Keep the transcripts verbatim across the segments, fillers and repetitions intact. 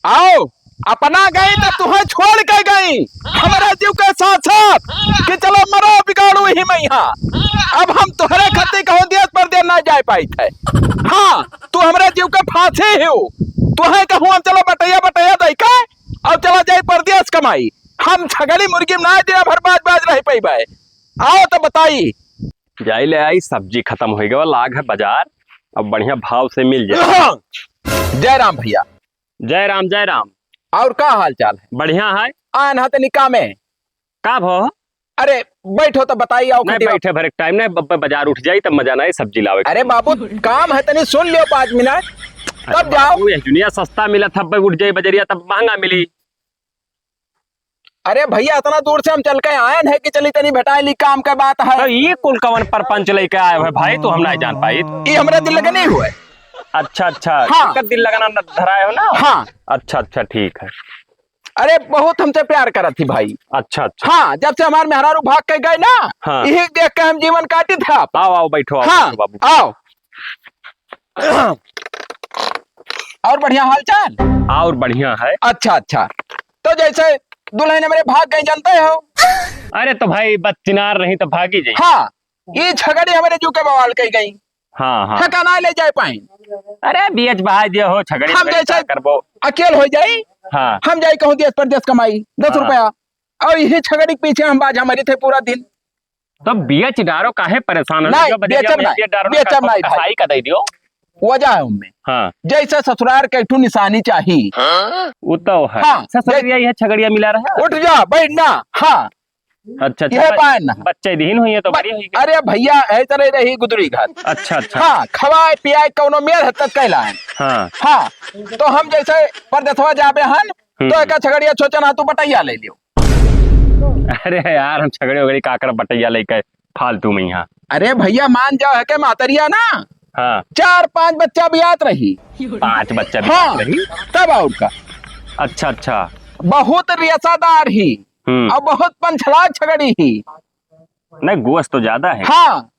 आओ, अपना गई त तुहैं छोड़ के गई, हमरे जीव के साथ साथ, कि चलो मरो बिगाड़ो ही मैं यहाँ। अब हम तुहरे खती कहूँ देश परदेश ना जाए पाइत है। हाँ, तू हमरे जीव के फांसी ही हो। तुहैं कहूँ हम चलो बटैया बटैया दई के, अब चला जाई परदेश कमाई। हम छगड़ी मुर्गी में ना दिन भर बाज बाज रह पइबे। आओ त बताई। जाई ले आई, सब्जी खतम होइ गवा, लाग है बजार, अब बढ़िया भाव से मिल जाए। जय राम भइया। जय राम, जय राम। और का हाल चाल है? बढ़िया है। आन हा तनी कामे। का भो? अरे बैठो त बताई, आओ नहीं, खटिया। बैठे भर एक टाइम नहीं, ब-, ब-, बजार उठ जाई तब मजा ना आई सब्जी लावे के। अरे बाबू, काम है तनी सुन लियो पाँच मिनट, अरे तब जाओ। बाबू, यह दुनिया सस्ता मिला था, अब उठ जाई बजरिया तब महंगा मिली। अरे भइया, इतना दूर से हम चल के आयन है कि चली तनी भेटाई ली, काम के बात है। तो ये कुल कवन परपंच लेके आए हो भाई, तू हम नहीं जान पाई। ये हमरा दिल लगे नहीं हुए। अच्छा, अच्छा, हाँ। एकर दिल लगाना न धराए हो ना? हाँ। अच्छा, अच्छा, ठीक है। अरे बहुत हमसे प्यार करत थी भाई। अच्छा, अच्छा। हाँ, जब से हमार मेहरारू भाग के गए ना, हाँ। यही देख के हम जीवन काटित है आप। आओ, आओ, बैठो, आओ, हाँ, बैठो बाबू। आओ। और बढ़िया हाल चाल? और बढ़िया है। अच्छा, अच्छा। तो जैसे दुल्हन हमरे भाग गई, जानते हो? अरे तो भाई, बच्चिनार रही तो भागी जाई। हाँ, ये छगड़ी हमरे जू के बवाल कई गई। हाँ, हाँ। ठिकाना ले जाए पाई। अरे, बियच बहाई दिया हो, छगड़ी हम वगड़ी जैसे का करबो? अकेल हो जाई। हाँ। हम जाई कहूँ देश परदेश कमाई, दस हाँ। रुपया। और यही छगड़ी के पीछे हम बाझा मरी थे पूरा दिन। तो बियच डारो, काहे परेशान हो? नहीं, जो बजरिया बेचब में नहीं, बियच डारो ना, बेचब का नहीं भाई। कसाई का दे दियो। वजह है उनमें। हाँ। जैसे ससुरार के एक ठो निशानी चाही। वो तो है। हाँ, ससुरार जै- यही है, छगड़िया मिला रहा है। उठ जा, बैठ ना। हाँ। अच्छा, अच्छा, यह बच-, पाए ना। बच्चे दीन हुई है तो ब-, बड़ी हुई है। अरे भइया, ऐ तरह रही गुदरी घर। अच्छा, अच्छा। हाँ, खवाए पियाए कौनो मेर है तक कहलाए। हाँ। हाँ, तो हम जैसे परदेसवा जाबे हन, हम्म। तो एका छगड़िया सोचन हा तू बटैया ले लियो। अरे यार, हम छगड़ी वगड़ी का करब बटैया लेके फालतू में यहाँ। अरे भइया, मान जाओ है के महतरिया ना, हाँ। चार पाँच बच्चा बियात रही। पाँच बच्चा बियात हाँ, रही? तब और का। अच्छा, अच्छा। बहुत रेसादार ही। हम्म। और बहुत पंचलाख छगड़ी ही। नहीं, गोस तो ज्यादा है। हाँ।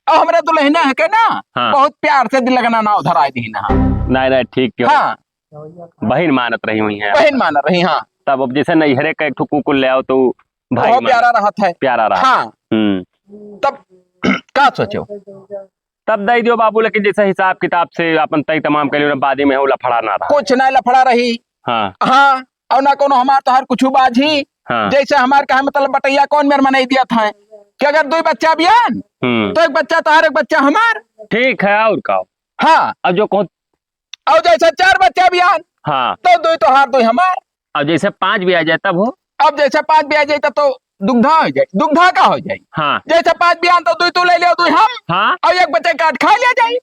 और हमरे दुल्हने है के ना, हाँ। बहुत प्यार से दिल लगना नाव धराए दी ना। नहीं, नहीं, ठीक क्यों? हाँ। बहिन मानत रही हुई है। बहिन मानत रही, हाँ। तब अब जैसे नैहरे का एक ठो कुकुर ले आओ तो भाई बहुत मानत। प्यारा रहत है। प्यारा रहत। हाँ। हम्म। तब का सोचो? तब दे दियो बाबू, लेकिन जैसे हिसाब किताब से अपन तय तमाम कर लियो ना, बादी में हो लफड़ा ना रहा। कुछ ना लफड़ा रही। हाँ। हाँ, और ना कोनो हमार तोहार कुछ बाजी। हाँ। जैसे हमार कहे मतलब बटैया कौन मेर मनई दिया था कि अगर दो बच्चा बियान, हम्म। तो एक बच्चा तोहार, एक बच्चा हमार। ठीक है, और का? हाँ। अब जो कहो। और जैसे चार बच्चा बियान, हाँ। तो दो तोहार, दो हमार। अब जैसे पाँच भी आ जाए तब हो? अब जैसे पाँच भी आ जाए तब तो दुग्धा हो जाए। दुग्धा का हो जाए? हाँ। जैसे पाँच बियान तो दो तू ले लियो, दो हम। हाँ। और एक बच्चे काट खा लिया जाए।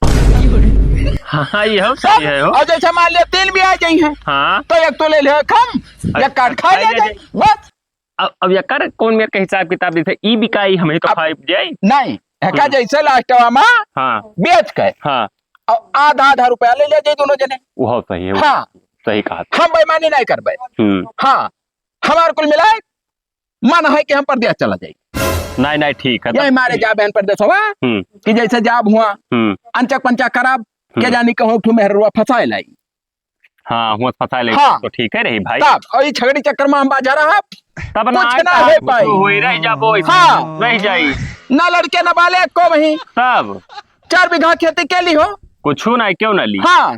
हाँ, हाँ, ये हो सही है हो। और जैसे मान लिया तीन भी आ जाई हैं, हाँ। तो एक तो ले लियो, एक हम, अच्छा, एक काट खा लिया जाए। बस। अब, अब एकर कौन मेर के हिसाब किताब देते? ई बिकाई, हम ही तो अब खाए जाए। नहीं, एका हम्म। जैसे लास्टवा में हाँ। बेच के हाँ। और आधा आधा रुपया ले ले जाए दोनों जने। वो सही है, वो हाँ। सही कहा। हम बेईमानी नहीं करबे। हम्म। हाँ, हमार कुल मिलाए मन है कि हम परदेस चला जाई। नहीं, नहीं, ठीक है, यही तब मारे ठीक। जा बहन परदेस हुआ हम्म। कि जैसे जाब हुआ, हम्म। अंचक पंचक करब, हम्म। के जानी कहूँ ठू मेहरुआ फंसाए लाई। हाँ, हुआ फंसाए लाई, हाँ। तो ठीक है रही भाई। तब, और ये छगड़ी चक्कर में हम बाजा रहा, तब ना कुछ आए, ना तब हो कुछ पाई। हुई रह जाबो, हाँ। रह जाई। ना लड़के ना बाले को वहीं। तब? चार बीघा खेती के ली हो। कुछ ना, क्यों ना ली? हाँ।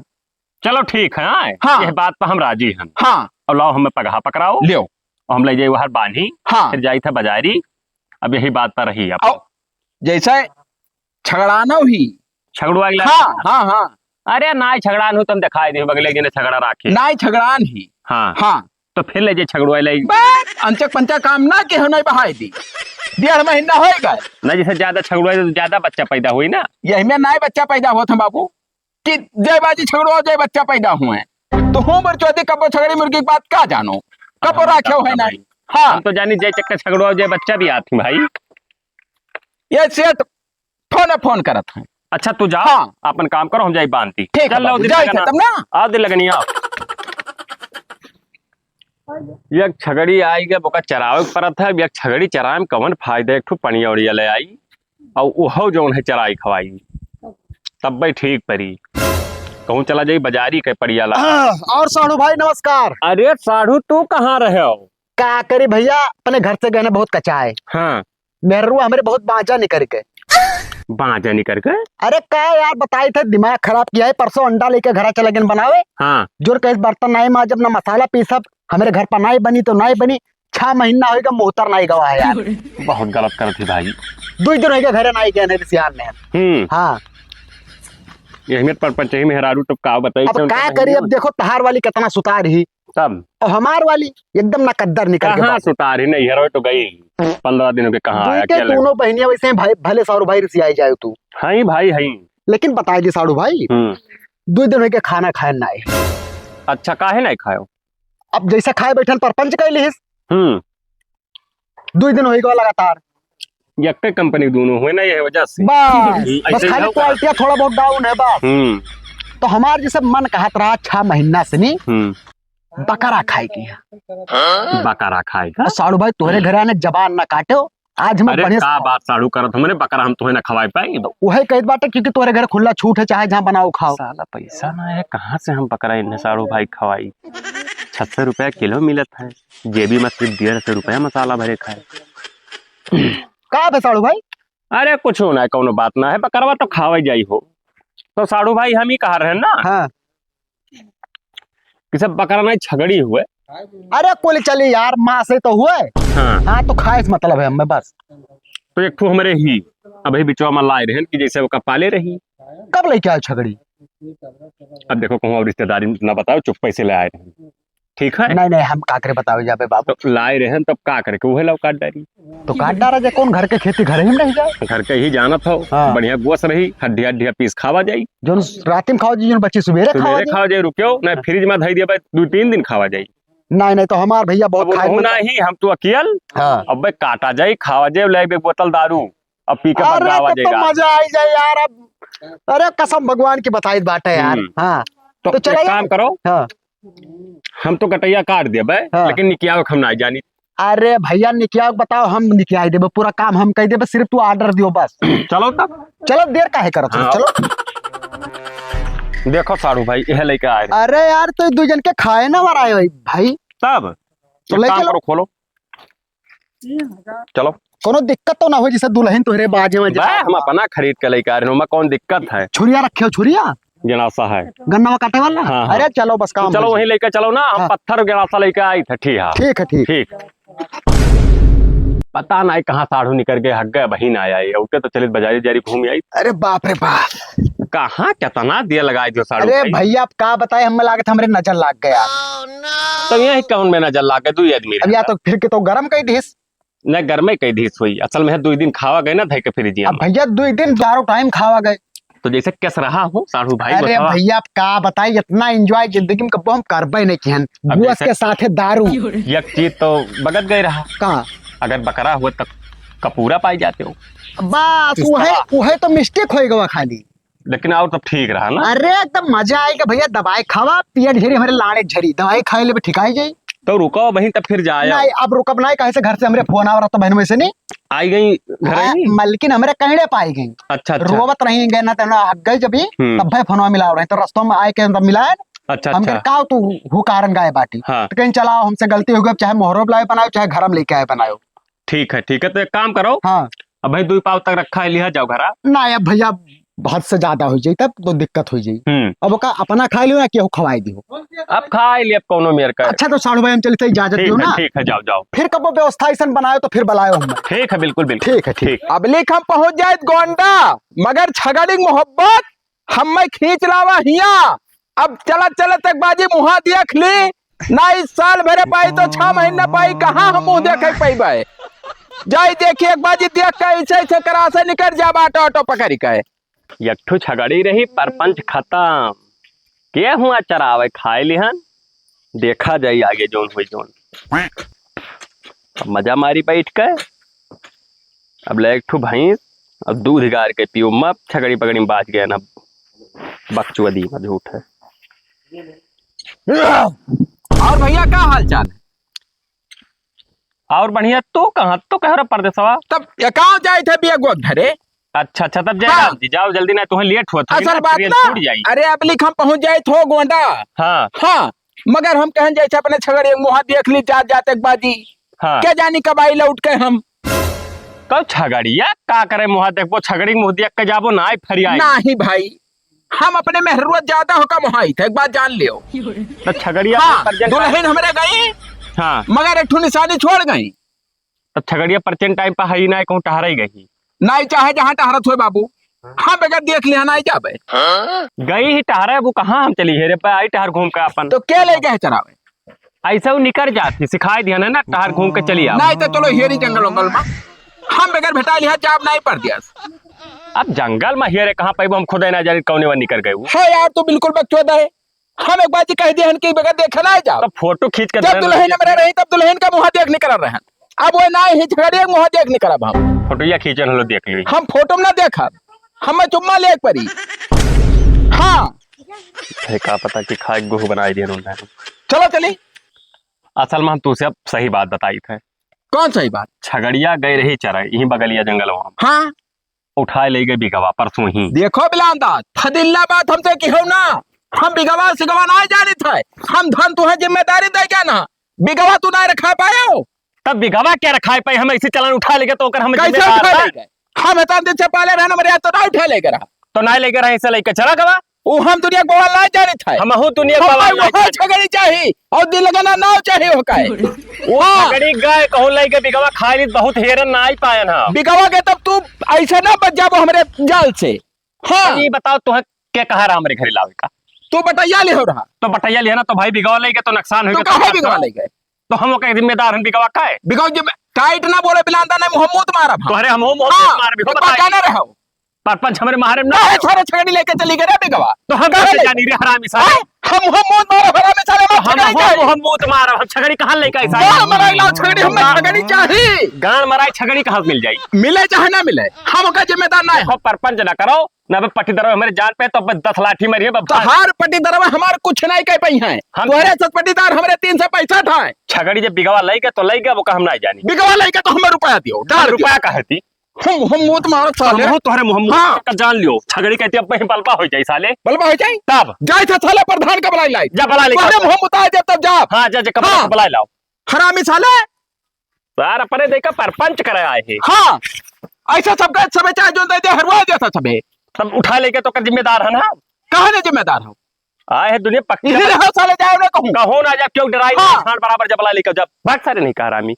चलो ठीक है, हाँ, हाँ। यह बात पर हम राजी हैं। हाँ। और लाओ हमें पगहा पकड़ाओ। लियो। और हम ले जाए वहाँ बांधी, हाँ। फिर जाई था बाजारी। अब यही बात पर रही अब। आओ, जैसे छगड़ानो ही। छगड़ुआ के हाँ, हाँ, हाँ। अरे नाई छगड़ान हो, तुम दिखाई दे, बगले के ने छगड़ा राखे। नाई छगड़ान ही। हाँ। हाँ। तो फिर ले जाए छगड़ुआ ले। बस, अंचक पंचक काम ना के हो, नहीं बहाई दी। डेढ़ महीना होएगा। ना, जैसे ज्यादा छगड़ुआ तो ज्यादा बच्चा पैदा हुई ना। यही में नाई बच्चा पैदा होत है बाबू। कि जय बाजी छगड़ो, जय बच्चा पैदा हुए। तो हूँ बरचोदी कबो छगड़ी मुर्गी की बात का जानो, कबो हम राख्यो है ना। हाँ। हम तो जानी जय चक्का छगड़ो, जय बच्चा भी आती भाई। ये सेठ फोन फोन करत है। अच्छा, तू जा, हाँ। अपन काम करो, हम जाई बांधती। ठीक है चल, लो बाबू, दिल जाई लगना। खत्म ना। आ, दिल लगनी, आओ। एक छगड़ी आई गए, ओका चरावे के परत है। अब एक छगड़ी चरावे में कवन फायदा, एक ठो पनिया उड़िया ले आई, और उहो जौन है चराई खवाई, तब भाई ठीक परी। कहूँ चला जाई बजारी के पड़ियाला। हाँ, और साढ़ू भाई नमस्कार। अरे साढ़ू, तू कहाँ रहे हो? का करी भइया, अपने घर से गए ना बहुत कचाए। हाँ। मेहरुआ हमरे बहुत बाजा निकर के। बाजा निकर के? अरे का यार, बताई थे, दिमाग खराब किया है। परसों अंडा लेके घरा चले गए बनावे। हाँ। जोर कहे बर्तन नाई माजब, ना मसाला पीसब, हमरे घर पर नाई बनी तो नाई बनी। छह महीना होइगा मोहतर नाई गवा है यार। बहुत गलत करत ही भाई। दुई दिन होइगा घरे नाई गए नहीं सियान ने। हम्म। हाँ। यही में परपंच ही मेहरारू तो का बताई, अब कौन का सा करी, बहनिया? अब देखो तहार वाली कितना सुतार ही। तब? और हमार वाली एकदम नकद्दर निकल के कहाँ बात। सुतार ही नहीं, हरोए तो गई। पन्द्रह दिनों के कहाँ आया, दुई के क्या लगा? दोनों बहनिया वैसे हैं भाई, भले साढ़ू भाई रिसियाई जाए तू। हाँ ही भाई, हाँ ही। लेकिन बताए जी साढ़ू भाई, हम्म। दुई दिन होइगा खाना खाए नाई। अच्छा, काहे नाई खायो? अब जैसे खाए बैठन परपंच कह लिहिस। हम्म। दुई दिन होइगा लगातार। यक्के कंपनी के दोनों हुए ना, यही वजह से। बस, हम्म, बस ऐसे ही खाली होगा। क्वालिटिया थोड़ा बहुत डाउन है बस। हम्म। तो हमार जैसे मन कहत रहा छह महीना से नहीं, हम्म। बकरा खाए के है। बकरा खाए का? और साढ़ू भाई तोहरे घरे आने जबान ना काटे हो, आज हम अरे बढ़िया से का खाओ। बात साढ़ू करत, हमरे बकरा हम तोहे ना खवाए पाई। तो वही कहत बाटे क्योंकि तोहरे घर खुला छूट है, चाहे जहाँ बनाओ खाओ। साला पैसा ना है, कहाँ से हम बकरा इन्हें साढ़ू भाई खवाई? छह सौ रुपया किलो मिलत है, जेबी में सिर्फ डेढ़ सौ रुपया मसाला भरे खाए। का बे साढ़ू भाई? अरे कुछ ना है, कौनो बात ना है, बकरवा तो खावे जाई हो। तो साढ़ू भाई हम ही कहा रहे ना हाँ। कि सब बकरा नहीं छगड़ी हुए। अरे कुल चली यार, माँ से तो हुए। हाँ। हाँ, तो खाए से मतलब है हमें बस। तो एक ठो हमरे ही अभी बिचवा में लाए रहन कि जैसे ओका पाले रही। कब लेके आए छगड़ी? अब देखो कहूँ और रिश्तेदारी ना बताओ, चुप्पे से ले आए रहन। ठीक है? नहीं, नहीं, हम का करे बतावे जाबे बाबू। तो लाए रहन तब का करे के उहे लाओ काट डारी। तो काट डारा जाए, कौन घर के खेती घर ही में रह जाए? घर के ही जानत हो, हाँ। बढ़िया गोस रही, हड्डिया हड्डिया पीस खावा जाई। जोन राती में खाओ जी, जोन बची सुबेरे खाओ सुबेरे जी। खाओ जाई, रुक्यो, नहीं फ्रिज में धई दिया भाई, दो तीन दिन खावा जाई। नहीं, नहीं, तो हमार भैया बहुत अब खाए वो में नहीं, हम तो अकियल, हाँ। अब भाई काटा जाई, खावा जाई, ले एक बोतल दारू, अब पी के अरे, बगावा तब तो जाएगा। मजा आई जाए यार। अब अरे, कसम भगवान की बताई बाटे यार। हम्म। हाँ। तो तो चला एक जाए। काम करो, हाँ। हम तो कटैया काट देबे, हाँ। लेकिन निकियावे हम ना जानी। अरे भैया, निकियावे बताओ, हम निकियाई देबे, पूरा काम हम कई देबे, सिर्फ तू order दियो बस। चलो तब। चलो, देर काहे करत हो? हाँ। चलो। देखो साढ़ू भाई, यह लेके आए। अरे यार, तो दू जन के खाए ना वाला है भाई। तब तो एक लेके काम लो। करो, खोलो। चलो। कोनो दिक्कत तो ना हो, जैसे दुल्हन तोहरे बाजे में बा, हम अपना खरीद के लेके आ रहे हैं, ओमा कौन दिक्कत है? छुरिया रखे हो, छुरिया? गंडासा है। गन्ना काटे वाला? हाँ, हाँ। अरे चलो, बस काम चलो, हो वहीं जाए। लेके चलो ना, हम हाँ। पत्थर गंडासा लेके आई थे, ठीक है। ठीक है, ठीक। ठीक। पता नहीं कहाँ साढ़ू निकल गए, हग गए, वहीं ना आए, उठे तो चलित बजारी जारी घूम आई। अरे बाप रे बाप। कहाँ कितना दिया लगाए दियो साढ़ू अरे भाई। भैया, अब का बताए, हमें लागत हमरे नजर लाग गया। तो यही कौन में नजर लाग गए, दू आदमी अब या रहता। तो फिर के तो गरम कई दिस। न, गरमे कई दिस हुई। असल में है, दू दिन खावा गए ना, धई के फ्रिजिया अब में। भैया, दू दिन चारों टाइम खावा गए। तो जैसे कस रहा हो, साढ़ू भाई, अरे बतावा। भैया, अब का बताई, इतना enjoy जिंदगी में कब्बो हम करबे नहीं किहन। अब बुअस जैसे के साथे दारू। एक चीज तो बगत गए रहा। का? अगर बकरा हुआ तो कपूरा पाई जाते हो। बस, किस वहे, तरह? वहे तो mistake होई गवा खाली। लेकिन और सब ठीक रहा ना? अरे, एकदम मजा आएगा भैया, दवाई खावा, पिया ढेरी हमरे लाड़े झरी, दवाई खाए ले ठिकाई जाई। तो रुको वहीं तब फिर जाए। नहीं, अब रुकब नहीं, कहे से घर से हमरे फोन आवा रहा तो बहन में से नहीं। आई गई घर हाँ, ही? मलकिन हमरे कहने पाई गई। अच्छा, अच्छा। रोवत रही गए ना, तो ना हग गई जब ही, हम्म। तब भाई फोनवा मिला रहे, तो रस्तों में आए के तब मिलाए। अच्छा, हम अच्छा। कहे, "का तू हु कारण गाए बाटी?" हाँ। तो कहीं, "चलाओ, हमसे गलती हो गई, चाहे मोहरो लाए बनाओ, चाहे घर में लेके आए बनाओ।" ठीक है, ठीक है, तो एक काम करो। हाँ। अब भाई, दुई पाव तक रखा है, लिहा जाओ घरा। ना, अब भैया, हद से ज्यादा हो जाई, तब तो दिक्कत हो जाई। हम्म। अब ओका अपना खा लियो ना, केहू खवाई दियो। अब खा लियो, अब कौनो मेर का। अच्छा, तो साढ़ू भाई, हम चलते, इजाजत ठीक दियो है, ना। ठीक है, जाओ, जाओ। फिर कबो व्यवस्था ऐसन बनायो, तो फिर बुलायो हम। ठीक है, बिल्कुल, बिल्कुल। ठीक है, ठीक। ठीक। अब लेख हम पहुंच जाए गोंडा, मगर छगड़ी मोहब्बत हम्मे खींच लावा हिया। अब चलत चलत एक बाजी मुहा देख ली, ना इस साल भरे पाई तो छह महीना पाई, कहाँ हम मुँह देखे पइबे? जाई देखी एक बाजी देख के ऐसे ऐसे करा से निकल जा बाटो ऑटो पकड़ के। एक ठो छगड़ी रही, परपंच खत्म। के हुआ चरावे खाए लिहन, देखा जाई आगे जौन हुई जौन। अब मजा मारी बैठ के। अब ले एक ठो भैंस, अब दूध गार के पियो, मत छगड़ी पगड़ी में बाज गया ना, बकचोदी में झूठ है। और भैया, का हाल चाल है? और बढ़िया, तू कहाँ, तू कह रहा परदेसवा? तब एकाव जाए थे बिया गोद धरे। अच्छा, अच्छा, तब जय हाँ। राम जी, जाओ जल्दी, ना तुहें लेट होत है असल ना, बात ट्रेन ना, छूट जाई। अरे अब लिख हम पहुँच जाइत हो गोंडा। हाँ। हाँ, मगर हम कहन जैसे अपने छगड़ी एक मुहा देख ली जात जात एक बाजी। हाँ। क्या जानी कब आई लौट के हम। कब छगड़िया का करे मुहा देखबो, छगड़ी के मुँह देख के जाबो, ना आई फरियाई। नाही भाई, हम अपने मेहरुआ ज्यादा होका मुहाइत है, एक बात जान लियो। तो छगड़िया हाँ, पर जन दुल्हन हमरे गई, हाँ। मगर एक ठो निशानी छोड़ गई। तो छगड़िया परचेन टाइम पर हई ना, कहूँ टहराई गई। नाई चाहे जहाँ टहरत होए बाबू, हम बगैर देख लिया नाई जाबे। गई ही टहरे, वो कहाँ हम चली है रे, पे आई टहर घूम के अपन। तो के ले गए चरावे? ऐसे वो निकर जाती, सिखाई दिया ना, ना टहर घूम के चली आओ। नाई तो चलो हेरी जंगल उंगल में, हम बगैर भेटा लिया जाब नाई पर दिया। अब जंगल में हेरे कहाँ पैबो, हम खुद ही ना जानी कौने वन निकर गए वो। हाँ यार, तू बिल्कुल बकचोद है। हम एक बार जी कह दिए हन कि बगैर देखे ना जाओ। तब फोटो खींच के जब देना दुल्हन चाहिए। हमरे रही, तब दुल्हन का मुँह देख निकल रहे हैं। अब वो ना ही झगड़े मुँह देख निकल अब हम। फोटो या खींचन हलो देख ली। हम फोटो में ना देखब, हमें चुम्मा ले एक परी। हाँ। है का पता कि खाए गुह बनाई दिए उन्होंने। चलो चली। असल में हम तुझसे अब सही बात बताई थे। कौन सही बात? छगड़िया गए रही चराई, यहीं बगलिया जंगल वहाँ। हाँ। उठाए ले गए बिगवा परसों ही। देखो बिलांदा, फदिल्ला बात हमसे किहो ना, हम बिगवा सिगवा ना जानित है, हम धन तुहे जिम्मेदारी दे गए ना, बिगवा तू ना रखा पायो। तब बिगवा क्या रखाए पाई, हम ऐसे चलन उठा लेके तो ओकर हम कैसे जिम्मेदार उठा ना। ले गए? हम इतना दिन से पाले रहन, हमारे यहाँ तो ना उठा लेके रहा। तो ना लेके रहे, ऐसे लेके चला गवा। वो हम दुनिया के बवाल ना जानित है। हमहू दुनिया के हम बवाल ना वहाँ जानित। छगड़ी चाही और दिल लगाना नाव चाही हो काहे। वो हाँ। छगड़ी गाय कहूँ लइके बिगवा खाए ली, बहुत हेरन ना आई पायन हम। बिगवा के तब तू ऐसे ना बच जाबो हमरे जाल से। हाँ। ये बताओ तुहे के कहा रहा हमरे घरे लावे का? तू बटैया ले हो रहा। तो बटैया लिया ना तो भाई बिगवा लइके तो नुकसान हो तो गया, काहे तो बिगवा लइके? तो हम ओकर जिम्मेदार हन, बिगवा काहे? बिगवा जब टाइट ना बोले बिलांदा नहीं, मुँह मूत मारब हम। तोहरे हम मुँह मूत हाँ, मारब, हो एक बात बताई। जाने रहो। परपंच हमरे मारे में ना काहे हो। सारे छगड़ी लेके चली गए रे बिगवा? तो हम काहे कैसे ले? जानी रे हरामी साले? हाँ? हम मुँह मूत मारब हरामी साले, तो हम हम छगड़ी हम काहे? मुँह मूत मारब, हम छगड़ी कहाँ लेके आई साले? गाड़ मराई लाओ छगड़ी, हमें हाँ। छगड़ी चाही। गाड़ मराई छगड़ी कहाँ से मिल जाई? मिले चाहे ना मिले, हम ओकर जिम्मेदार ना है। देखो परपंच ना करो, ना बे पट्टीदरवा हमरे जान पे, तो बे दस लाठी मारिए, बे तो हर पट्टीदरवा हमार कुछ नहीं कह पाई हैं। हम तोहरे साथ पट्टीदार हमरे तीन सौ पैंसठ हैं। छगड़ी जब बिगवा लइके तो लइके, वो का हम नहीं जानी। बिगवा लइके तो हमें रुपया दियो, हम डाल दियो। रुपया काहे दी? हम, हम मूत मारत साले। हम तोहरे मुँह, मुँह हाँ। का जान लियो। छगड़ी कहती अब वहीं बलबा हो जाई साले। बलबा हो जाई? तब? जाई था साले प्रधान का बुलाई लाई। जा बुला ले तोहरे का। मुँह मुताए दे तब जा। हाँ, जा, जा, कब हाँ। बुलाई लाओ। हरामी साले। सार अपने देखा परपंच करे आए हैं। हाँ, ऐसा सबका सबे चाहे जो दे दे, हरवा देता सबे। तब उठा लेके तो कर जिम्मेदार है ना। कहाँ ने जिम्मेदार हो? आए है दुनिया पक्का। इधर रहो साले, जाओ ना कहूँ। कहो ना जा, क्यों डराई हाँ। नहीं, खान बराबर जबला लेकर जब भाग सारे नहीं कह हरामी।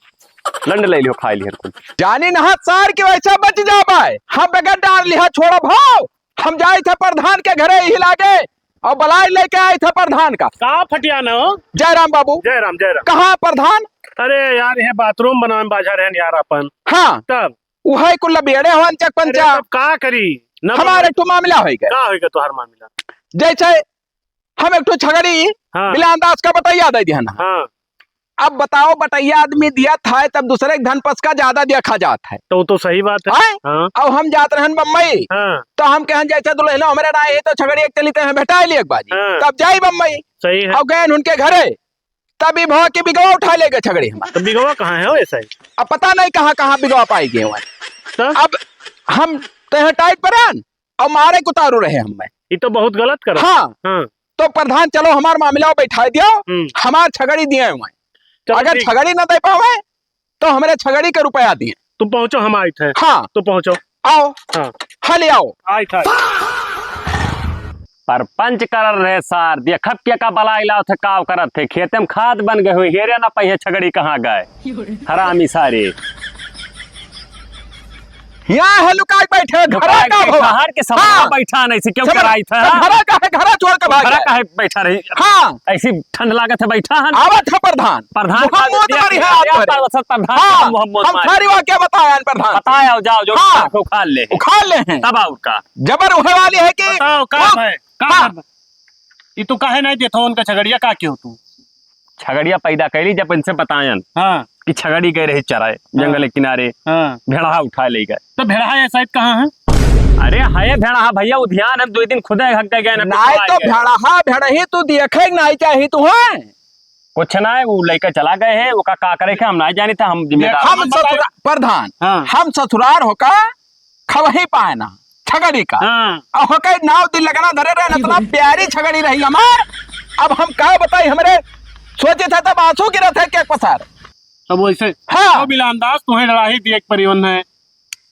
लंड ले लियो, खाई लियो कुल। जानी ना सार के वैसा बच जा पाए। हम बगैर डार लिहा छोड़ा भाव। हम जाए थे प्रधान के घरे ही लागे और बलाई लेके आए थे प्रधान का। का फटिया न हो? जय राम बाबू। जय राम, जय राम। कहाँ प्रधान? अरे यार, ये बाथरूम बनावे में बाझा रहन यार अपन। हाँ। तब? उहे कुल बेड़े हो अंचक अरे पंचा। तब का करी? न हमारे बना- एक ठो मामला होई गए। का होई गए तोहार मामला? जैसे हम एक ठो छगड़ी हाँ। बिलान दास का बटैया दे दिया ना। हाँ। अब बताओ, बटैया आदमी दिया था, तब दूसरे के धन पस का ज्यादा देखा जात है। तो वो तो सही बात है। हैं? हाँ। अब हम जात रहन बम्बई, हाँ। तो हम कहन जैसे दुल्हन हमरे ना है, तो छगड़ी एक चली ते हैं, भेटा लिए एक बाजी। हाँ। तब जाई बम्बई। सही है। अब गए उनके घरे, तब ई भवा के बिगवा उठा ले गए छगड़ी हमार। तो बिगवा कहाँ है वैसे? अब पता नहीं कहाँ, कहाँ बिगवा पाई गए हुए। तो? अब हम ते हैं टाइट पर आन, और मारे कुतारू रहे हम में। ये तो बहुत गलत करो। हाँ। हाँ। तो प्रधान, चलो हमार मामला बैठा दियो, हम्म। हमार छगड़ी दिए हुए। चलो अगर ठीक। छगड़ी ना दे पावे, तो हमरे छगड़ी के रुपया दिए। तुम पहुँचो, हम आए थे। हाँ। तो पहुँचो। आओ। हाँ। हाँ, ले आओ। आए थे। परपंच करल रहे सार, देखब के का बलाई लाओ थे, काव करत थे, खेते में खाद बन गए हुए, हेरे ना पहिए छगड़ी कहाँ गए। हरामी सारे। यहाँ है लुकाई बैठे, घरा लुकाई का बैठा, हो? हर के समझ हाँ। बैठा नहीं से क्यों समझ, कराई था? तो घरा का है, घरा छोड़ के भाग घरा गए। का है बैठा रही? हाँ। ऐसी ठंड लागत है बैठा है। आवत है प्रधान। प्रधान मुहम्मद का मरी है आप दिया, पर। प्रधान हाँ, का मुहम्मद हम मारी। सारी वाक्य बताया है प्रधान। बताया, जाओ, जो हाँ। उखाड़, उखाड़ ले। उखाड़ ले हैं। तब और का? जबर उहे वाली है कि बताओ, का वो है? का हाँ। है? ई तू काहे नहीं देत हो उनका छगड़िया, का क्यों तू? छगड़िया पैदा कैली जब इनसे बतायन हाँ। कि छगड़ी गए रही चराए हाँ। जंगल के किनारे, हाँ। भेड़हा उठा ले गए। तो भेड़हा या शायद कहाँ है? अरे है भेड़हा भैया, वो ध्यान हम दो दिन खुदे हक गए ना, नाय तो भेड़हा, भेड़ही तू देखे नाय चाही तू है। कुछ ना है, वो लइका चला गए है, ओका का करे के हम ना जानी था, हम जिम्मेदार। हम हम बताए। ससुरा-, प्रधान, हाँ। हम ससुरार होका खवही पाए ना, छगड़ी का। हाँ। अब होके नाव दिल लगना धरे रहे, इतना प्यारी छगड़ी रही हमार। अब हम का बताई, हमरे सोचे थे तब आंसू गिरत है के पसार। अब वैसे हाँ। तो बिलान दास, तुम्हें लड़ाई दिए एक परिवन है।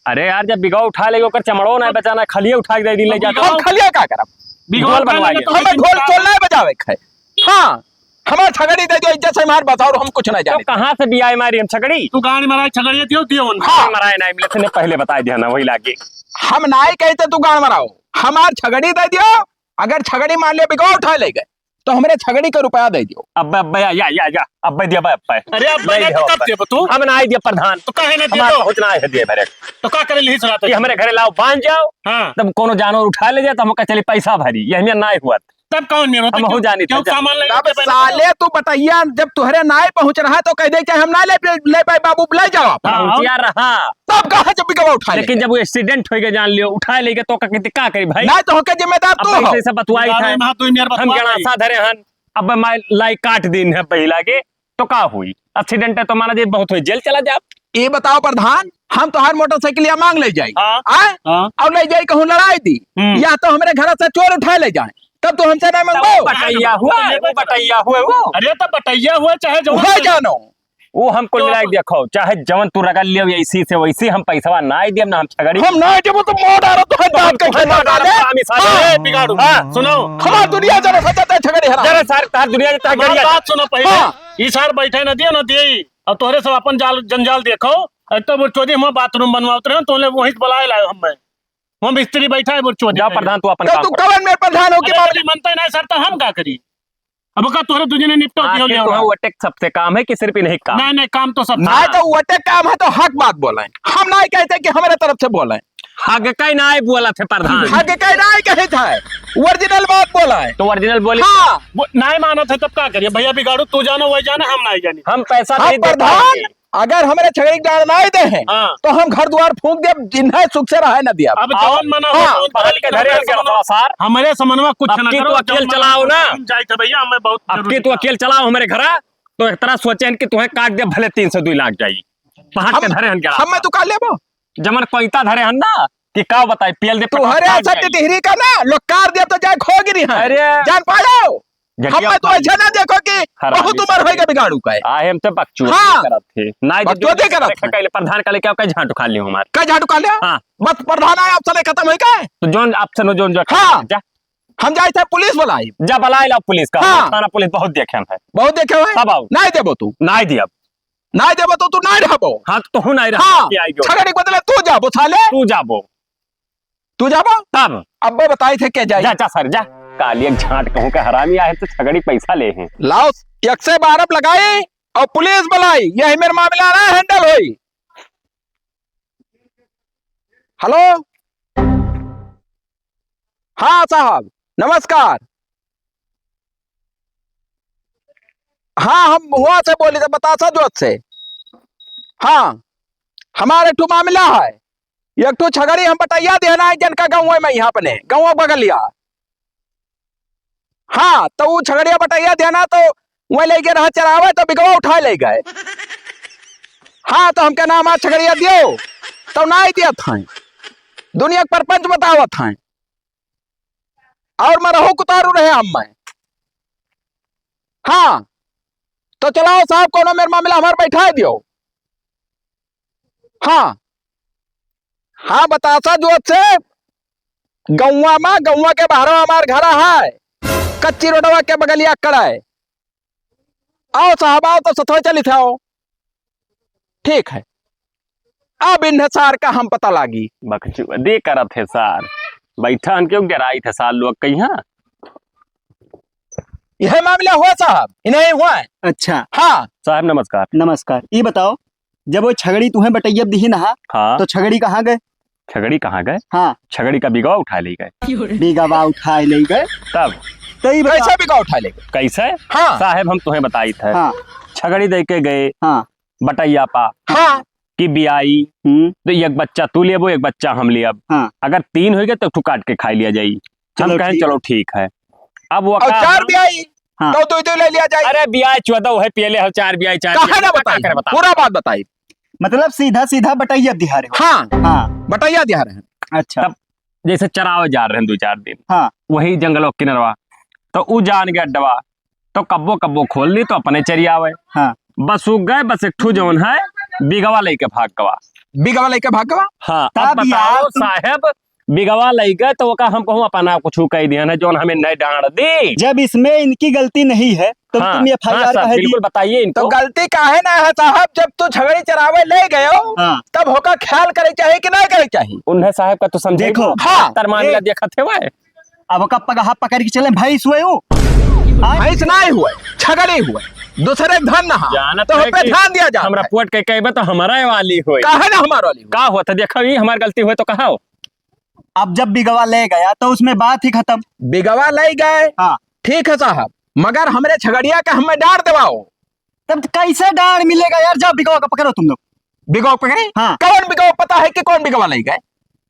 अरे यार, जब बिगवा उठा लेगे, ओकर चमड़ो ना बचाना, खलिया उठा के दे दी, ले अब जाके। हम खलिया का करब? बिगवा ढोल उठा बनवा लेगे लिया। तो हमें ढोल तो ना बजावे के है। हाँ, हमार छगड़ी दे दियो, इज्जत से हमार बताओ, हम कुछ नहीं तो जाने। कहाँ से बियाए मारी हम छगड़ी? तू गाड़ी मराए छगड़ी दियो, दियो उनका। हाँ। मराए नहीं मिले थे, ने पहले बताए दिया ना, वही लागे। हम नाई कहते तू गाड़ मराओ, हमार छगड़ी दे दियो। अगर छगड़ी मान ले बिगवा उठा लेगे, तो हमरे छगड़ी का रुपया दे दियो। अब्बे, अब्बे, या, या, या, या, अब्बे दिया, अब्बे, अब्बे। अरे, अब्बे, नहीं ना, दिया, तो कब अब्बे। देबो तू? हम नाई दिया प्रधान। तो काहे ना हमार दियो? पहुँच ना है दिए भरे। तो का करे लिही सलाह तो ये हमरे घरे लाओ बांध जाओ, हाँ। तब कोनो जानवर उठा ले जाए, तो हमका चले पैसा भरी, ये हमें नाई हुआ। तब कौन मेरे हम होता? हो जानी क्यों था, जा। सामान लेने तब के पहले साले तू बटैया जब तुहरे नाई पहुँच रहा है तो कह दे, चाहे हम ना ले, ले पाए बाबू, ले जाओ आप। हाँ, पहुँचिया रहा। तब कहाँ जब बिगवा उठा लेगे? लेकिन जब वो accident होइगे, जान लियो, उठा लेगे तो का, का करी भाई? नहीं तो होके जिम्मेदार अब तू हो। ऐसे, ऐसे बतवाई था। हाँ, तू मेरे हम बतवा गणासा भाई। धरे हन, अब मैं लाई काट दिन है पहिला के, तो का हुई? Accident है तो माना जे बहुत हुई, जेल चला जाब। ये बताओ प्रधान, हम तोहार मोटरसाइकिलिया मांग ले जाई, हाँ। आए? हाँ। और ले जाई कहूँ लड़ाई दी, हम्म। या तो हमरे घर से चोर उठा ले जाए, तब तू हमसे नहीं तब मांगबो? वो बटैया हुआ है, वो बटैया हुआ है वो। अरे तो बटैया हुआ चाहे जो हो जानो। वो हम कुल तो मिला के देखो, चाहे जवन तू रगड़ लियो, ऐसी से वैसी हम पैसवा ना दियब, ना हम छगड़ी। हम ना देबो तो मार डालो, तो हम तो दांत हम के तो खेला मार डालो, डाले। हरामी साले। हाँ। ए, बिगाड़ू। हाँ। सुनो। हमार दुनिया जरा सजा तय छगड़ी हरा। जरा सार तार दुनिया जरा हमार गड़िया। बात सुनो पहले। हाँ। ई सार बैठे ना दियो ना दिए। अब तोहरे सब अपन जाल, जंजाल देखो। अब तो बुढ़चोदी हम बाथरूम बनवावत रहे, तोले वहीं से बुलाए लाए हम मैं। हम मिस्त्री बैठा है बुढ़चोदी जाओ पे। प्रधान, तू अपन तो काम तू कर। कवन में प्रधान हो के अरे, बाबू? यदि मनते नहीं सर, तो हम का करी? अब का तोहरे दुजने निपटो दियो आपके ले तो आओ। वटे सबसे काम है कि सिर्फ इन्हीं काम? नहीं, नहीं, काम तो सब नहीं, था। तो वटे काम है तो हक बात बोले। हम नहीं कहते कि हमारे तरफ से बोले। हक का ही नहीं बोला थे प्रधान। हक का ही नहीं कहे था, original बात बोला है। तो original बोली। हाँ। वो नहीं मानत है तब का करिए भैया, बिगाड़ू तू जानो वही जाने, हम नहीं जानी। हम पैसा हम नहीं दे प्रधान पाएंगे। अगर हमरे छगड़ी के डांड नाई दे हैं, हाँ। तो हम घर द्वार फूंक देब, जिन्हें सुख से रहे न दिया। अब हाँ। जवन मना हो, हाँ। तवन बाहर करे, के धरे हमरे हैं समनवा, सार। हमरे समनवा कुछ अब ना की करो, तू अकेल जवन मना चलाओ ना। हम जाइत है भैया, हमें बहुत अब की जरूरी तू था। अकेल चलाओ हमरे घरा, तो एक तरह सोचे हैं कि तुम्हें काट दे, भले तीन सौ दुई लाख जाई। बाहर के हम, धरे हैं क्या? हम मैं तू का लेबो? जमन कोइता धरे हैं ना, कि का बताई, पेल दे तू पटाख हरे काट ऐसा जाई। टिटहरी का ना, लोग कार दे तो जाए खो गिरी हैं। अरे। जान पायो? जटिया हम मैं तो उठा ऐसा लिया। ना देखो कि हरामी बहुत उम्र साले। होइगा बिगाड़ू का है। आहे, हम तो बकचोदी हाँ। करत थे। ना, बकचोदी करत थे। कहले प्रधान का लेके आओ, कई झांट उखाड़ लियो हमार। कई झांट उखाड़ लियो? हाँ। बस प्रधान आए, option खत्म होइगा। तो जोन option हो, जोन जो हाँ। जा। हम जाइत है पुलिस बुलाई। जा बुलाई लाओ पुलिस का। हाँ। थाना पुलिस बहुत देखे हैं। बहुत देखे हुए? तब आओ। नहीं देबो तू। नहीं दियब। नहीं देबो तो तू नहीं रहबो। हाँ, तो तू नहीं रहबो। हाँ। क्या आइयो? छगड़ी के बदले तू जाबो साले। तू जाबो। तू जाबो? तब? अब्बे बताई थे के जाई। जा, जा सर, जा। काली एक झांट कहूँ के हरामी आहे तो छगड़ी पैसा ले हैं। लाओ, एक सौ बारह लगाई और पुलिस बुलाई, यही मेरा मामला ना handle होई। Hello, हाँ साहब, नमस्कार। हाँ, हम हुआ से बोली थे, बतासा जोत से। हाँ, हमारे एक ठो मामला है, एक ठो छगड़ी हम बटैया देना है, जिनका गाँव में यहाँ अपने, गाँव बगलिया। हाँ, तो उ छगड़िया बटैया देना तो वह ले गए रहा चरावे, तो बिगवा उठा ले गए। हाँ, तो हमके नाम आज छगड़िया दियो, तो ना ही दियत हैं। दुनिया के परपंच बतावत हैं। और मरहो कुतारू रहे हम मैं। हाँ, तो चलाओ साहब, कोनो मेर मामला हमार बैठाए दियो। हाँ, हाँ, बतासा जोत से गौवा मा, गौवा के बहरवा हमार घर है, कच्ची रोडवा के बगलिया कड़े। आओ साहब, आओ तो सथवा चली थे, आओ। ठीक है, अब इन्हें सार का हम पता लागी। बकचोदी करत है सार, बैठा हन क्यों डराई थे सार लोग कहीं, हाँ? यह मामला हुआ साहब, इन्हें हुआ है। अच्छा। हाँ। साहब नमस्कार। नमस्कार। ई बताओ, जब वो छगड़ी तुम्हें बटैया दिही ना, हाँ। तो छगड़ी कहाँ गए? छगड़ी कहाँ गए? हाँ। छगड़ी का बिगवा उठा ले गए। बिगवा उठा ले गए? तब? तो ई बताओ। कैसे बिगवा उठा ले गए? कैसे? हाँ। साहब हम तुम्हें बताई थे। हाँ। छगड़ी दे के गए। हाँ। बटैया पा। हाँ। कि बियाई, हम्म। तो एक बच्चा तू लेबो, एक बच्चा हम लेब। हाँ। अगर तीन हो गए तो एक ठो काट के खा लिया जाई। हम चलो कहें, ठीक। चलो ठीक है। अब वो और का चार हम बियाई, हाँ। तो दो दो ले लिया जाए। अरे बियाई चौदह है, पहले हम चार बियाई, चार काहे बियाई, ना का बताई? करे बताओ? पूरा बात बताई। मतलब सीधा सीधा बटैया दिहा रहे हो? हाँ। हाँ। बटैया दिहा रहे हैं। अच्छा। तब जैसे चरावे जा रहे हैं दो चार दिन, हाँ। वही जंगलों के किनरवा, तो ऊ जान गया अड्डवा, तो कब्बो कब्बो खोल ली तो अपने चरी आवे। हाँ। बस ऊ गए, बस एक ठू जौन है बिगवा लेके भाग गवा। बिगवा लेके भाग गवा? हाँ। तब अब बताओ यार तुम साहेब, बिगवा लई गए तो ओका हम कहूँ अपना कुछ कह दिया ना, जौन हमें नहीं डांट दी। जब इसमें इनकी गलती नहीं है तो हाँ, तुम हाँ एफ आई आर साहब, काहे दिए? बिल्कुल बताइए इनको। तो गलती काहे ना है साहब, जब तू छगड़ी चरावे ले गयो, हाँ। तब होका ख्याल करे चाहिए कि नहीं करे चाहिए? उन्हें साहब का तो समझे देखो। हाँ। तर मामला ए- देखत है वह। अब ओका पगहा पकड़ के चले, भैंस हुए ऊ? हाँ? भैंस नहीं हुए, छगड़ी हुए, दूसरे धन ना। जानत तो है पे कि ध्यान दिया जा। हमरा पोट के कहबे तो हमारा वाली होई। काहे ना हमार वाली होई? का होता देखो, ये हमार गलती हुए तो कहा हो। अब जब बिगवा ले गया तो उसमें बात ही खत्म। बिगवा ले गए, हाँ। ठीक है साहब, मगर हमरे छगड़िया के हमें डांड़ देवाओ। तब कैसे डांड़ मिलेगा यार? जाओ बिगवा का पकड़ो तुम लोग। बिगवा पकड़े? हाँ। कौन बिगवा पता है कि कौन बिगवा ले गए?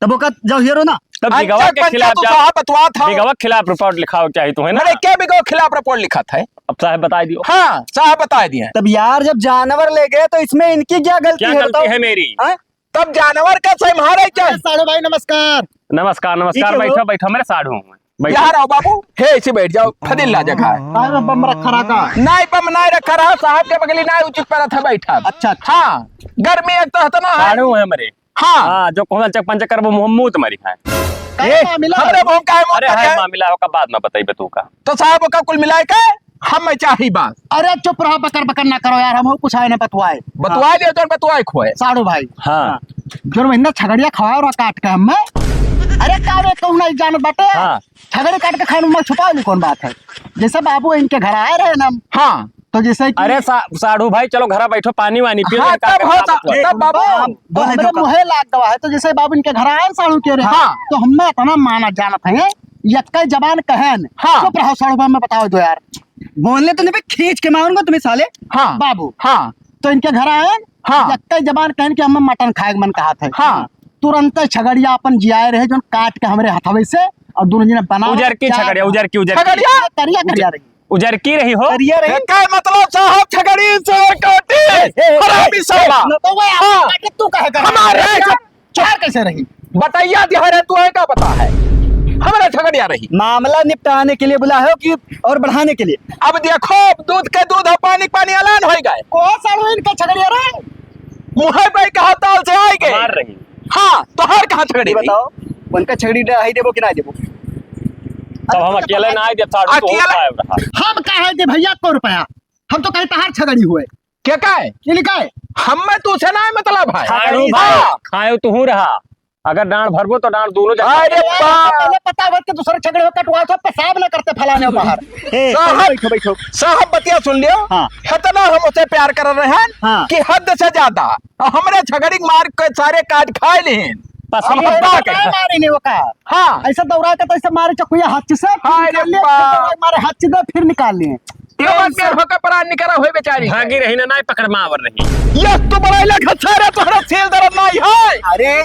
तब ओका जाओ हेरो ना। तब बिगवा के खिलाफ जाओ। साहब बतवा था। बिगवा के खिलाफ रिपोर्ट लिखाओ चाहे तो है ना। अरे क्या बिगवा के खिलाफ रिपोर्ट लिखा था? अब साहब बता दियो। हाँ, साहब बता दिए। तब यार जब जानवर ले गए तो इसमें इनकी क्या गलती क्या है गलती बताओ? है मेरी? हाँ? तब जानवर का संभाले क्या? अरे साढ़ू भाई नमस्कार। नमस्कार, नमस्कार, ठीक है, बैठो, वो बैठो, मेरे साढ़ू हूँ मैं। बैठो। यहाँ रहो बाबू, हे ऐसे बैठ जाओ, फदिल ला जगह है। साहब बम रखा रहा का? नहीं, बम नहीं रखा रहा, साहब के बगली नहीं उचित पड़त है बैठा। अच्छा, अच्छा। हाँ, गर्मी एक तो इतना है। साढ़ू है मेरे। हाँ। हाँ, जो कोहल चक पंच करबो मुँह मुँह तुम्हारी है। का ए, मामला हमरे है? मुँह का है, मुँह अरे का हाय है? मामला होगा बाद में बताइबे तू का। तो साहब का कुल मिलाए के हम में चाही बात। अरे चुप रहो, बकर बकर ना करो यार, हम कुछ आए ना बतवाए। बतवाए हाँ। लियो तो बतवाए खोए। साढ़ू भाई। हाँ। जो महीना छगड़िया खवाए और काट के हमें। अरे का रे कहूँ नहीं जान बाटे। हाँ। छगड़ी काट के खाए में छुपाओ नहीं कौन बात है। जैसे बाबू इनके घर आए रहे ना। हाँ। तो जैसे कि अरे सा-, साढ़ू भाई चलो घर बैठो, पानी वानी पियो, हाँ, इनका तब के हो बात सा-, हुआ। तब बाबू। हाँ, तो बोले हमरे तो कब? मुँहे लाग गवा है, तो जैसे बाबू इनके घर आए साढ़ू के रे, हाँ। तो हमें इतना माना जानत है, यक्का जबान कहन। हाँ। चुप रहो साढ़ू भाई, मैं बताओ दो यार। बोलने तो नहीं बे, खींच के मारूंगा तुम्हें साले। हाँ। बाबू। हाँ। तो इनके घर आए, हाँ। यक्का जबान कहन कि हमें मटन खाए के मन कहा था। हाँ। तुरंत छगड़िया अपन जियाए रहे, जोन काट के हमरे हथवे से और दोनों जने बना उजर की चार छगड़िया, उजर की, उजर की। छगड़िया? करिया, करिया रही। उजर की रही हो? करिया रही। एकर मतलब साहब छगड़ी से काटी। ए, ए, हरामी ए, साला। ए, तो वो आप हाँ। काटे तू कहे कर? हमारे चार कैसे रही? बटैया दिहा रहे, तू है का पता है? हमारा छगड़िया रही। मामला निपटाने के लिए बुला हो कि और बढ़ाने के लिए? अब देखो, अब दूध के दूध और पानी के पानी अलान हो गए। कौन सालू इनका छगड़िया रहे? मुहै भाई कहा ताल से आए गए। हमार रही। हाँ, तोहार कहाँ छगड़ी ये रही? बताओ, उनका छगड़ी डहाई देबो कि ना देबो? तब हम अकेले ना आए, जब साढ़ू तो अकेले? पाए रहा। हम कहाँ दे भैया को रुपया? हम तो कहीं तहार छगड़ी हुए। क्या का है? ये लिखा है? हम में तुझसे ना है मतलब है। साढ़ू हाँ। भाई, खायो तू हूँ रहा। अगर डांड़ भरबो तो डांड़ दोनों जगह अरे भरबो। बाप। पहले पता होत कि दूसरे छगड़ी हो कटवा तो पेशाब ना करते फलाने बाहर। ए, साहब, बैठो, बैठो। साहब बतिया सुन लियो। हाँ। इतना हम उसे प्यार कर रहे हैं हाँ। कि हद से ज्यादा। और हमरे छगड़ी मार के सारे काट खाए लेन। पसीने अब हम का करें? मारे ने ओका। हाँ। ऐसे दौड़ा के तो ऐसे मारे चकुया हाथ से, फिर हाय रे निकाल लिए, फिर बाप। दौड़ा के मारे हाथ से, फिर निकाल लिए। ये बात मेरे होकर प्राण निकला हुए बेचारी। भागी रही ना, ना पकड़ में आवर रही। ये तो बड़ा इलाका सारा तोहरा सेल दर्द नहीं है। अरे,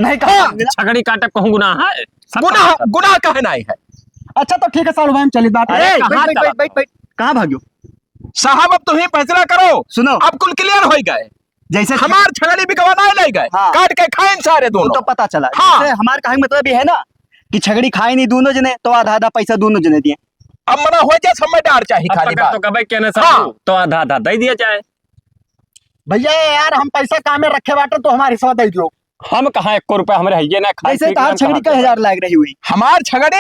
नहीं कहा हाँ। हमने। छगड़ी काटब कहूँ गुनाह है? सब गुनाह, कहा था। गुनाह कहे नहीं है। अच्छा तो ठीक है साढ़ू भाई, हम चलित बाटे। अरे, अरे, कहाँ बैठ, बैठ, चला? बैठ, बैठ, बैठ। कहाँ भाग्यो? साहब, अब तुम ही फैसला करो। सुनो। अब कुल clear हो गए। जैसे हमार छगड़ी बिकवा नहीं ले गए। हाँ। काट के खाएं सारे वो दोनों। तो पता चला। हाँ। जैसे हमार कहे का मतलब ये है ना कि छगड़ी खाए नहीं दोनों जने, तो आधा आधा पैसा दोनों जने दिए। अब मना हो जाए, समय डार चाही अब खाली पकड़ बात। तो कबे के ना हाँ। साहब, तो आधा आधा दे दिया जाए। भैया यार, हम पैसा कामे रखे बाटे, तो हमार हिस्सा दे दियो। हम कहाँ एको रुपया हमरे हइये ना खाए जैसे पी के तहार हम छगड़ी कहाँ का हजार लाग रही हुई। हमार छगड़ी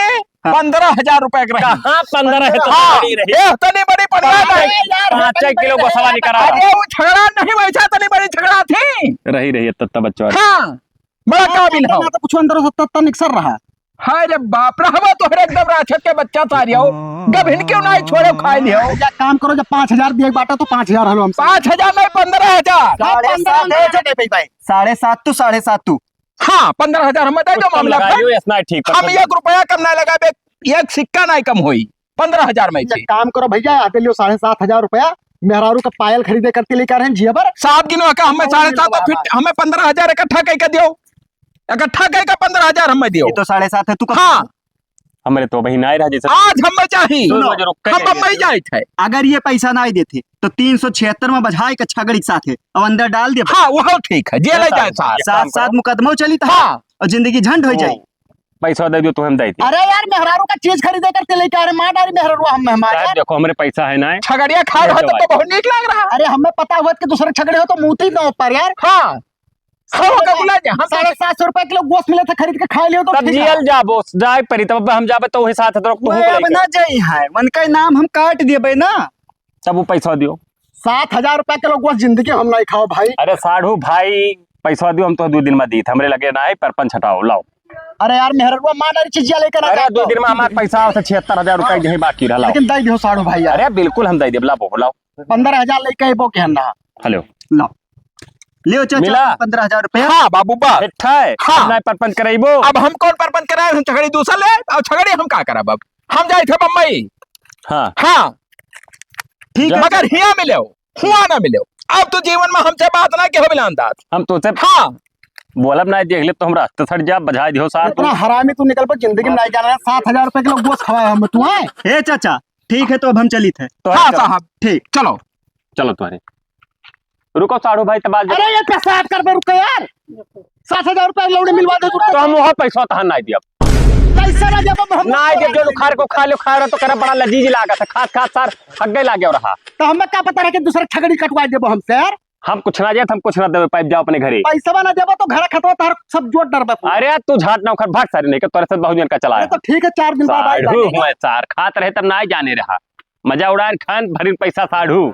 हाँ। पन्द्रह हजार रुपया के रही। कहाँ पन्द्रह है तो हाँ, बड़ी रही। ए, तनी बड़ी पन्द्रह पाँच, नहीं। यार, पाँच तनी बड़ी छह किलो रही। गोसवा निकरा। अरे, वो छगड़ा नहीं, वैसा तनी बड़ी छगड़ा थी। रही, रही, तब, तब बच्चा। हाँ, बड़ा हाँ, काबिल तब हो। ना तो कुछ अंदर से तब, तब निकसर रहा। हाय रे बाप रे, हवा तोहरे एकदम राक्षस के बच्चा सारी हो। गभिन क्यों नहीं छोड़े, खाए लियो। भैया, काम करो, जब पाँच हजार दिए बाटा तो पाँच हजार हलो हमसे। पाँच हजार नहीं, पन्द्रह हजार। साढ़े सात पन्द्रह हजार। साढ़े सात तू, साढ़े सात तू। हाँ, पन्द्रह हजार हमें दे दो, कुछ कम मामला लगाइयो, फिर। ऐसा नहीं ठीक, हम पन्द्रह। एक रुपया कम नहीं लगाबे, एक सिक्का नहीं कम होई, पन्द्रह हजार में एक से। काम करो भैया, आते लियो साढ़े सात हजार रुपया, मेहरारू का पायल खरीदे करके लेकर हैं जिया बर। साहब गिनो का हमें हाँ, साढ़े सात, तो फिर हमें पन्द्रह हजार इकट्ठा कह के दियो, इकट्ठा कह के पन्द्रह हजार हमें दियो। ये तो साढ़े सात है, तू कब हाँ। हमरे तो बहिन आए रहा जैसे। आज हम चाही। सुनो, रुक के हम जाइए। बम्बई जाइत है। अगर ये पैसा नाहीं देते तो तीन सौ छिहत्तर में बझाए के छगड़ी के साथ है और अंदर डाल दे। हाँ, वह ठीक है, जे ले जाए साहब। साथ साथ मुकदमा चली था। हाँ। और जिंदगी झंड हो जाए। पैसा दे दो तो हम दे दे। अरे यार, मेहरारू का चीज खरीदे करते लेके आ रहे, मार डारी मेहरारू हम मेहमान साहब, यार। देखो, हमरे पैसा है ना। छगड़िया खाए रहो तो बहुत नीक लाग रहा। अरे, हमें पता हुआ कि दूसरे छगड़ी हो तो मूती ना ऊपर यार। हाँ। खाओ का बुला जा, हम साढ़े सात सौ रुपए किलो गोश्त मिले थे, खरीद के खा लियो तो तब ठीक है। जियल जाबो, जाए परी, तब हम जाबे तो वही साथ तो वो अब ना जाई है, उनका नाम हम काट देबे ना। तब वो पैसा दियो। सात हजार रुपए किलो गोश्त जिंदगी हम नहीं खाओ भाई। अरे साढ़ू भाई, पैसा दियो, हम तो दो दिन में दीत, हमरे लगे ना है, परपंच हटाओ, लाओ। अरे यार, मेहररुआ मान अरे चीजिया लेके ना अरे जाए दो तो। दिन में हमार पैसा से छिहत्तर हजार रुपया यही बाकी रहा, लाओ। लेकिन दे दियो साढ़ू भाई यार। अरे बिल्कुल हम दे देब, लाओ, लाओ। पन्द्रह हजार लेके अइबो के हम ना। हेलो। लाओ। लियो चाचा, मिला? पन्द्रह हजार रुपया। हाँ बाबू बा। ठीक है। हाँ। अब ना परपंच कराइबो। अब हम कौन परपंच कराए, हम छगड़ी दूसर ले, और छगड़ी हम का करब अब? हम जाए थे बम्बई। हाँ। हाँ। ठीक है। मगर हिया मिले हो, हुआ ना मिले हो। अब तो जीवन में हमसे बात ना के हो मिलान दास। हम तो से हाँ। बोलब ना, देख ले तो हम रास्ते सट जा, बझा दियो सार तू। इतना हरामी तू निकल पर जिंदगी में नहीं जाना है। सात हजार रुपए किलो गोश्त खवाए हम तू, हैं? ए चाचा, ठीक है, तो अब हम चलित है। तो हाँ चलो। साहब, ठीक। चलो। चलो तुम्हारे। रुको साढ़ू भाई, तब आज अरे ये प्रसाद कर बे, रुको यार। सात हजार रुपए लौड़े मिलवा दे तू। तो हम वहाँ पैसा तहां ना दिया। पैसा ना देबो हम। ना दिया, जो खार को खा लो, खा रहा तो करा बड़ा लजीज लागा था, खास खास सार हक गए लागे रहा। तो हमें का पता रहे कि दूसरा छगड़ी कटवा देबो हमसे यार। हम कुछ ना जात, हम कुछ ना देबे, पाइप जाओ अपने घरे। पैसा ना देबो तो घर खतवा तार सब जोत डरबे पूरा। अरे तू झाट ना उखड़, भाग सारे नहीं के तोरे से बहुत जन का चला अरे है। तो ठीक है, चार दिन बाद आई साढ़ू बात है। हुए सार खात रहे तब ना जाने रहा। मजा उड़ान खान भरिन पैसा साढ़ू।